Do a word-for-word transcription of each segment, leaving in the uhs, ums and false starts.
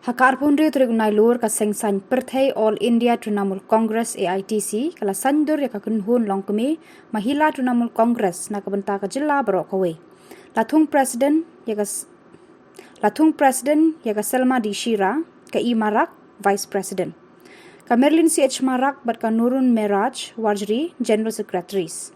Ha ka arphew hynriew tarik u Nailur, ka Seng Saiñ Pyrthei All India Trinamool Congress, A I T C, ka la saiñdur ïa ka kynhun longkmie Mahila Trinamool Congress na ka bynta ka jylla baroh kawei. La thung president ïa ka s- la thung president ïa ka Selma D Shira, ka E Marak, vice president, ka Merlin C H Marak bad ka Nurun Meraj Warjri, general secretaries.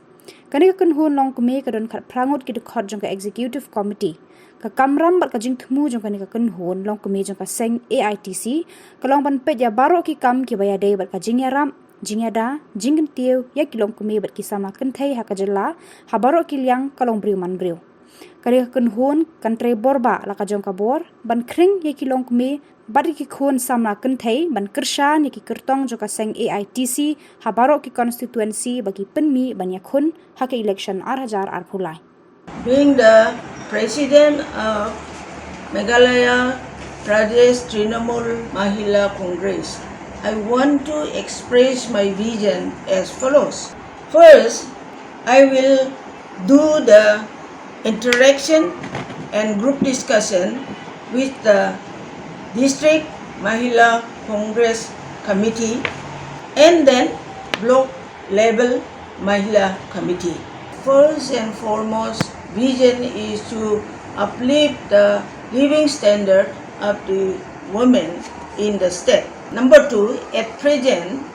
Kane ka kynhun longkmie ka don khatphra ngut ki dkhot jong ka executive committee. Ka kamram bad ka jingthmu jong kane ka kynhun longkmie jong ka seng A I T C ka long ban peit ïa baroh ki kam kiba ïadei bad ka jingïarap, jingïada, jingkyntiew ïa ki longkmie bad ki samla kynthei ha ka jylla ha baroh ki liang, ka long briew man briew. Kane ka kynhun kan trei bor ba la ka jong ka bor ban khring ïa ki longkmie bad ïa ki khun samla kynthei ban kyrshan ïa ki kyrtong jong ka seng A I T C ha baroh ki constituency ba ki pynmih ban ïakhun ha ka election ar hajar arphew lai. Being the president of Meghalaya Pradesh Trinamool Mahila Congress, I want to express my vision as follows. First, I will do the interaction and group discussion with the District Mahila Congress Committee and then block level Mahila Committee. First and foremost, vision is to uplift the living standard of the women in the state. Number two, at present,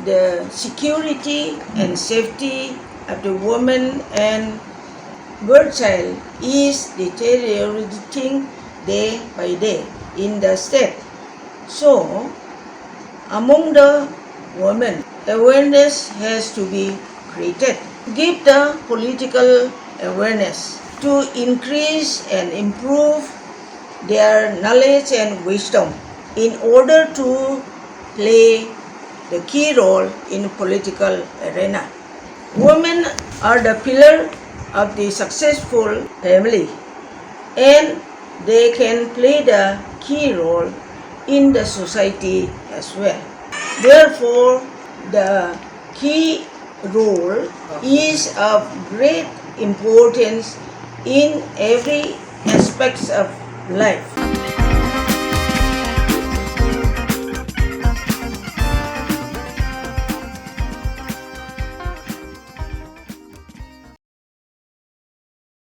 the security and safety of the women and girl child is deteriorating day by day in the state. So, among the women, awareness has to be created. Give the political awareness to increase and improve their knowledge and wisdom in order to play the key role in political arena. Women are the pillar of the successful family and they can play the key role in the society as well. Therefore, the key role is of great importance in every aspects of life.